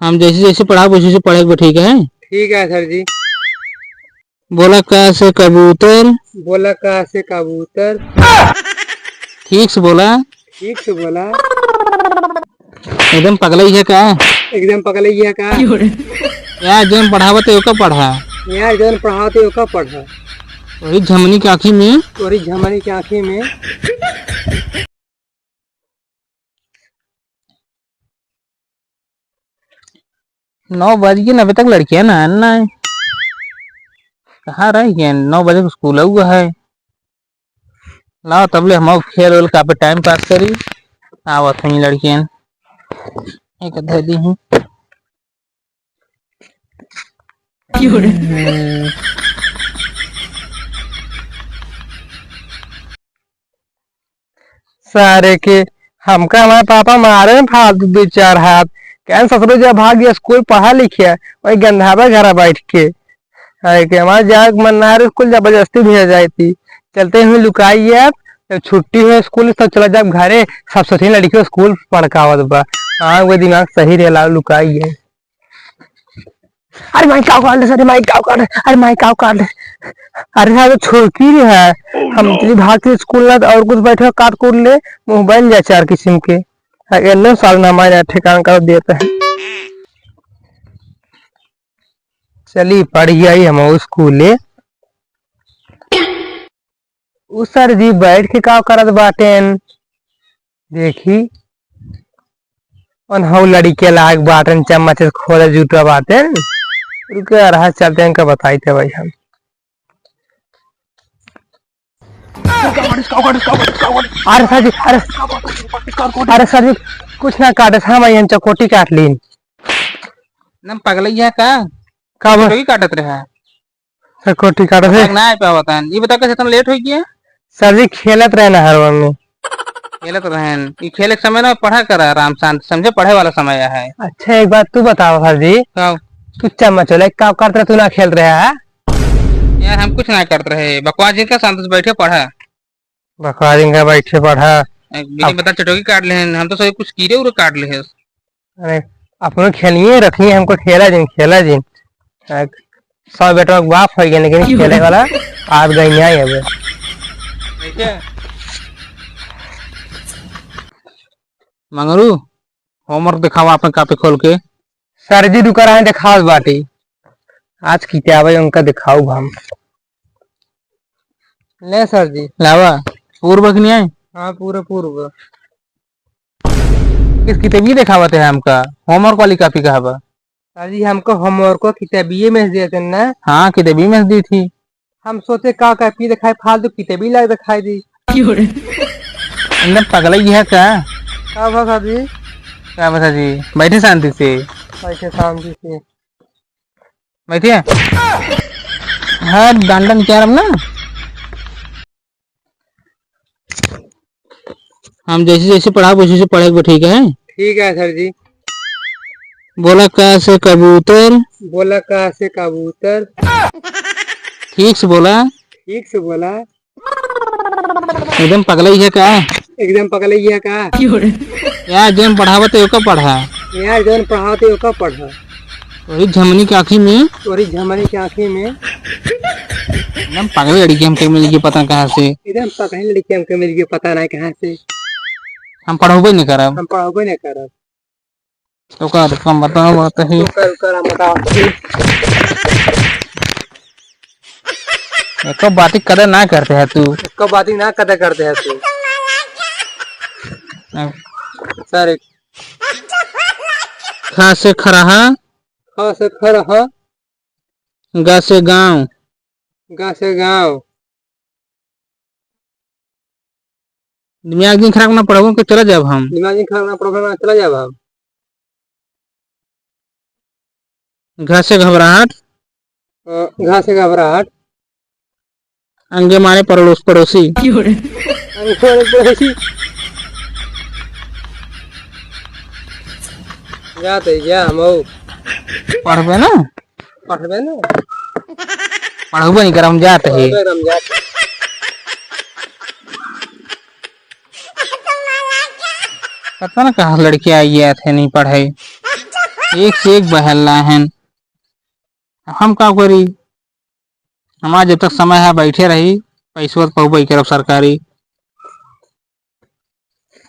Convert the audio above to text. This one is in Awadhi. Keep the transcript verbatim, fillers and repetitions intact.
हम जैसे जैसे पढ़ाब, वैसे वैसे पढ़े के बा, ठीक है? ठीक है सर जी। बोला क से कबूतर। बोला क से कबूतर। ठीक से बोला। ठीक से बोला। एकदम पगलई है का? एकदम पगलई है का? यार, जौन पढ़ावत है, ओका पढ़ा। यार, जौन पढ़ावत है, ओका पढ़ा। वही झमनी के आँखी में। वही झमनी के आँखी में। नौ बज गए ना, अभी तक लड़कियां ना आन ना है। कहाँ रह गए? नौ बजे के स्कूल हुआ है। लाओ, तबले हम खेल वेल का पे टाइम पास करी। आवत हैं लड़कियां। एक धर दी हूँ। हम्म। सारे के, हमका हमारे पापा मारे हैं फालतू दो चार हाथ। कहन ससुरो जब भाग गया स्कूल पढ़ा लिखे, वही गंधावा घरा बैठ के। अरे के हमारे जाए के मन ना रहे स्कूल, जबरदस्ती भेज जाती। चलते हुए लुकाई गया, जब छुट्टी हुई स्कूल तब चला जाब घरे, सब सोचे लड़कियों स्कूल पढ़कावत बा। हाँ, वो दिमाग सही रहे, लाओ लुकाई गया। अरे माई, काव काट दे, अरे माई, काव काट दे, अरे माई, काव काट दे। अरे साहब, छोड़की रे है। हम इतनी भाग के स्कूल ना और कुछ बैठे काट कूट ले, मोबाइल ले चार किस्म के। आ, एन्ने साल ना मारे ठेकान कर देते हैं। चली, पढ़ गई हम स्कूले। उ सर जी बैठ के का करत बाटेन? देखी, उनहु लड़िके लाग बाटेन, चम्मच खोले जुटा बाटेन। रुके, अरहा चलते इनका बताई थे भाई हम। अरे सर जी, अरे, अरे सर जी, कुछ ना काटे, हम भाई हम चकोटी काट लीन। ना पगलैया का? का बा? चकोटी काटत रहा। सर, कोटी काटत है। ना आ पावत हन। ई बता, कैसे तुम लेट हो गया? सर जी, खेलत रहे ना हर में। खेलत रहन। ई खेले के समय ना, पढ़ा कर आराम शांत, समझे, पढ़े वाला समय है। अच्छा, एक बात तू बताओ सर जी। का? तू चम्मच वाला का करत रहे, तू ना खेल रहे है? यार, हम कुछ ना करत रहे, बकवास जी का, शांत से बैठे पढ़ा। बकवास जी का बैठे पढ़ा। एक बीड़ी अब बता, चटोकी काट ले हैं, हम तो सब कुछ कीड़े उड़े काट ले हैं। अरे, अपनो खेलिए रखिए, हमको खेला जिन, खेला जिन। आ, सब बेटवा के बाप हो गए, लेकिन खेले वाला आज गई नहीं है अबे। कैसे? मंगरू, homework दिखावा अपन copy खोल के। सर जी, रुका रहे, दिखाओ बाटी। आज किताब है, उनका दिखाओ हम। ले सर जी। लावा, पूर्व के नहीं आए? हाँ, पूरा पूर्व। किस किताब ये दिखावत है हमका? Homework वाली copy कहाँ बा? सर जी, हमको homework को किताबिये में से देते ना। हाँ, किताबिये में से दी थी। हम सोचे का copy दिखाई, फालतू किताबी लाग दिखाई दी। एकदम पगला ही है का? का बा सर जी? का बा सर जी? बैठे शांति से। बैठे शांति से। बैठिए। हाँ, डंडन क्या रमना? हम जैसे जैसे पढ़ाब, वैसे वैसे पढ़े के बा, ठीक है? ठीक है सर जी। बोला क से कबूतर। बोला क से कबूतर। ठीक से बोला। ठीक से बोला। एकदम पगला ही है का? एकदम पगला ही है का? यार, जौन पढ़ावत है, ओका पढ़ा। यार, जौन पढ़ावत है, ओका पढ़ा। वही झमनी के आँखी में। वही झमनी के आँखी में। एकदम पगले लड़की हमके मिल गई, पता कहाँ से। एकदम पगले लड़की हमके मिल गई, पता नहीं कहाँ से। हम पढ़बे नहीं करब। हम पढ़बे नहीं करब। तो का, तो हम बताओ, बात है। तो कर, कर, हम बताओ। एको बाती कदर ना करते है तू। एको बाती ना कदर करते है तू। अब सर, ख से खरहा। ख से खरहा। ग से गाँव। ग से गाँव। दिमाग जिन खराब ना, पढ़बो के चला जाब हम। दिमाग जिन खराब ना, पढ़बो ना, चला जाब हम। घ से घबराहट। अ, घ से घबराहट। अंगे मारे पड़ोस पड़ोसी। अंगे मारे पड़ोसी। जाते जा हम। पढ़बे ना? पढ़बे ना? पढ़बे नहीं करब, हम जाते ही। पढ़बे ना, हम जाते। पता ना कहाँ लड़के आई है, थे नहीं पढ़े। एक से एक बहला हैं। अब हम का करी? हमार जब तक समय है बैठे रही, पैसवा तो पउबे करब सरकारी।